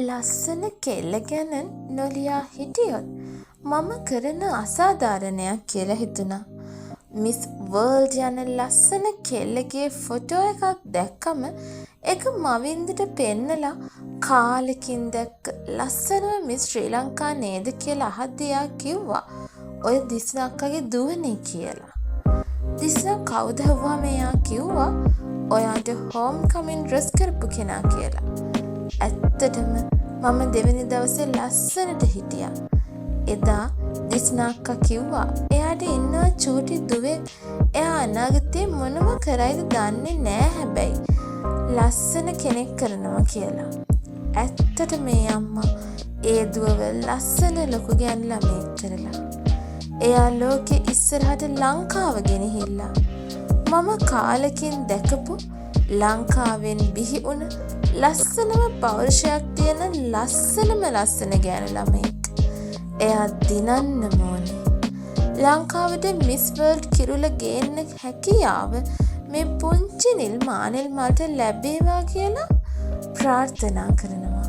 ලස්සන කෙල්ල ගැන නොලියා හිටියොත් මම කරන අසාධාරණයක් කියලා හිතුණා. මිස් වර්ල්ඩ් යන ලස්සන කෙල්ලගේ ෆොටෝ එකක් දැක්කම ඒක මවින්දට පෙන්නලා කාලෙකින් දැක්ක ලස්සනම මිස් ශ්‍රී ලංකා නේද කියලා අහද්දි එයා කිව්වා ඔය දිස්න අක්කගේ දුවනේ කියලා. දිස්නා කවුද ඇහුවාම එයා කිව්වා ඔයාට හෝම් කමින් ඩ්‍රෙස් කරපු කෙනා කියලා. ඇත්තටම මම දෙවෙනි දවසේ ලස්සනට හිටියා. එදා දිස්නා අක්කා කිව්වා එයාට ඉන්නවා චූටි දුවෙක්, එයා අනාගතේ මොනව කරයිද දන්නේ නෑ, හැබැයි ලස්සන කෙනෙක් කරනවා කියලා. ඇත්තට මේ අම්මා ඒ දුවව ලස්සන ලොකු ගෑනු ළමයෙක් කරලා. එයා ලෝකෙ ඉස්සරහට ලංකාව ගෙනහිල්ලා. මම කාලෙකින් දැකපු ලංකාවෙන් බිහි වුණ ලස්සනම පෞරුෂයක් තියෙන ලස්සනම ලස්සන ගෑනු ළමයෙක්. එයා දිනන්නම ඕනේ. ලංකාවට මිස් වර්ල්ඩ් කිරුළ ගේන්න හැකියාව මේ පුංචි නිල් මානෙල් මල්ට ලැබේවා කියලා ප්‍රාර්ථනා කරනවා.